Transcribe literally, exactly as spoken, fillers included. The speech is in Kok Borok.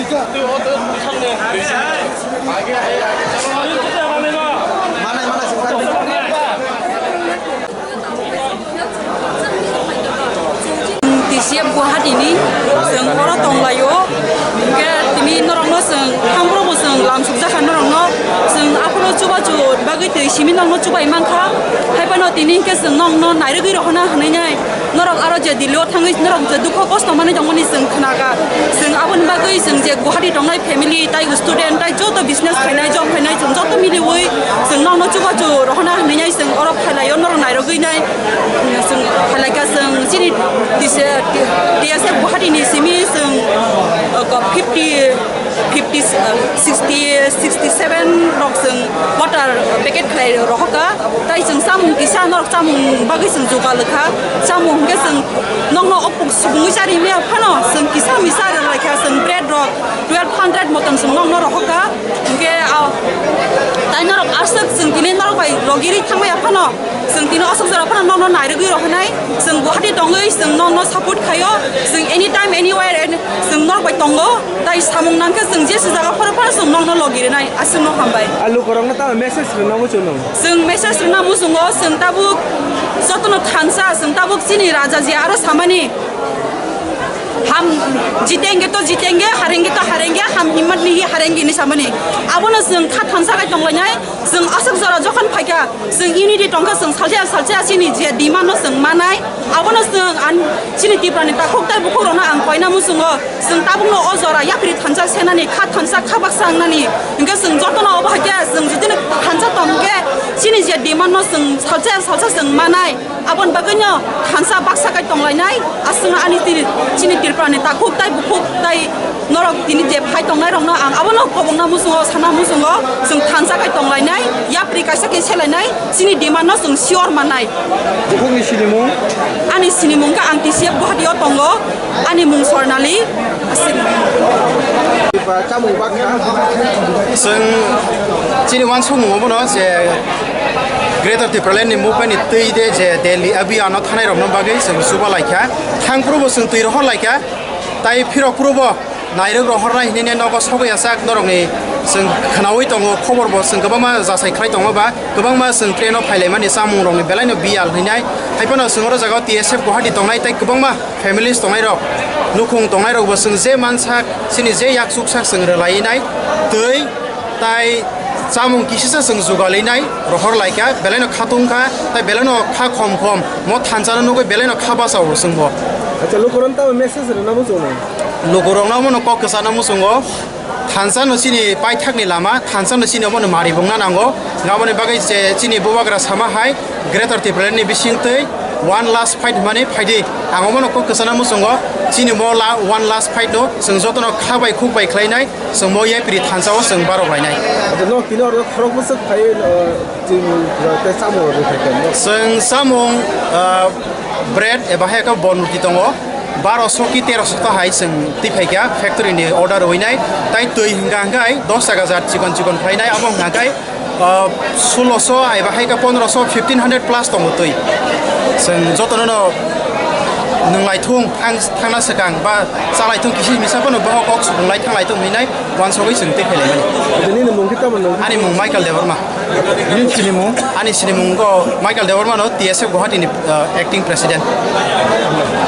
T C F Guwahati ni chwng oro tonglaio. Hwnkhe tini norokno chwng thangrobo chwng lamsukjakha norokno. Chwng aphuru chubachu bagwi twi simi norokno chubai mankha. Haiphano tini hwnkhe chwng norokno nairwgwi rohorna hwnwi nai. Norok aro je Delhi o thangwi norok je dukho kosto manwi tongmani chwng khnakha. Chwng aboni bagwi chwng je Guwahati tongnai family, tai student, tai joto business khainai, job khainai, chwng joto miliwi chwng norokno chubachu rohorna hwnwi nai chwng oro phailaio, norok nairogwi nai. Chwng phailaikha chwng chini T C, T S F Guwahati ni simi chwng, uh, fifty, fifty, uh, sixty, sixty seven rok chwng water packet khlai rohorkha. Tai chwng chamung kisa norok chamung bagwi chwng jugal kha. Chamung hwnkhe chwng nokno opung subungwi chari maya phano chwng kisa misa rwlaikha, chwng bread rok twelve hundred motom chwng nokno rohorkha. Hwnkhe, ah, tai norok aswk chwng tini norok bai logiri thangmaya phano chwng tini aswk jora phano nokno nairwgwi rohornai. Chwng Guwahati tongwi chwng nokno support khaio. Chwng anytime, anywhere, and chwng norok bai tongo. Tai samung nangkhe chwng jesa jaga phano phano chwng nokno logi rwnai. Aswkno hambai. A lukurokno tamo message rwna muchungo? Chwng message rwna muchungo, chwng tabuk jotono thansa, chwng tabuk chini raja je aro samani, "Hum jitenge to jitenge, harenge to harenge, hum himmat nahi harenge," hinwi samani. Abono chwng kha thansa khai tonglainai, chwng aswk jora jokhon phaikha, chwng unity tongkha, chwng salsa salsa chini je demand no chwng manai. Abono chwng an chini Tripura ni takhuk tai bukhuk rokno ang koina muchungo. Chwng tabukno o jora yapri thansa senani, kha thansa kha baksa wngnani. Hwnkhe chwng jotono obo hai khe chwng jotoni thansa tong khe chini je demand no chwng salsa salsa chwng manai. Aboni bagwino thansa baksa kai tonglainai. Aswkno ani tini chini Tripura ni takhuk tai bukhuk tai norok tini je phai tongnai rokno ang abono kobongna muchungo, sana muchungo, chwng thansa kai tonglainai, yapri kaisa khe selainai, chini demand no chwng sure mannai. Bukhukni sinimung? Ani sinimung khe ang T C F Guwahati o tongo, ani mung Swarnali. Aswk. Ba chamung bakha. Chwng chini uansukmung obono je Greater Tipraland ni movement ni twi de je Delhi abiyano thanai rokno bagwi chwng chuba laikha. Thangphuru bo chwng twi rohor laikha. Tai phirok phuru bo nairok rohornai hinwi nogo sogwi achak norokni chwng khwnaui tongo, khobor bo chwng kwbangma jasai khlai tongo ba kwbangma chwng train o phailaimani chamung rokni belai no biyal hinai. Haiphano chwng oro jaga o T S F Guwahati tongnai tei kwbangma families tongnai rok, nukhung tongnai rok bo chwng je mansak chini je yak chuksak chwng rwlai nai twi tai chamung kisisa chwng jugalwi nai rohor laikha, belai no kha tungkha, tai belai no kha khom khom mo thansa no nugwi belai no kha bachao chwng bo. Acha, lukurok tamo message rwna muchungo? Lukurok no omono kok kwchana muchungo, thansa no chini paithak ni lama, thansa no chini omono mari bungna nango, aboni bagwi je chini bubagra sama hai Greater Tipraland ni bising twi one last fight hwnmani phaidi. Ang omono kok kwchana muchungo, chini mo la-, one last fight no chwng jotono kha bai khuk bai khlainai, chwng mo yapri thansa o chwng barok lainai. Acha, nok tini oro khorok bwswk phaiwi, uh, chini, uh, tei chamung rwkha khe, no? Chwng chamung, uh, bread eba hai khe bon ruti tongo, baroso ki teroso ta hai chwng twi phaikha factory ni order rwinai, tai twi hwnka hwnkhe dos taka jat chikon chikon khlainai, abo hwnka khe, uh, suloso eba hai khe pondroso, fifteen hundred plus tongo twi. Chwng jotono no nwng lai thung, thang, thangna swkang ba cha lai thung, kisi misa phano bohok kok supung lai thang lai thung hinai uansugwi chwng twi phai lai mani. Nini mung khe tamo nung? Ani mung Michael Debbarma. Nini sinimung? Ani sinimung go Michael Debbarma no, T S F Guwahati ni, uh, acting president.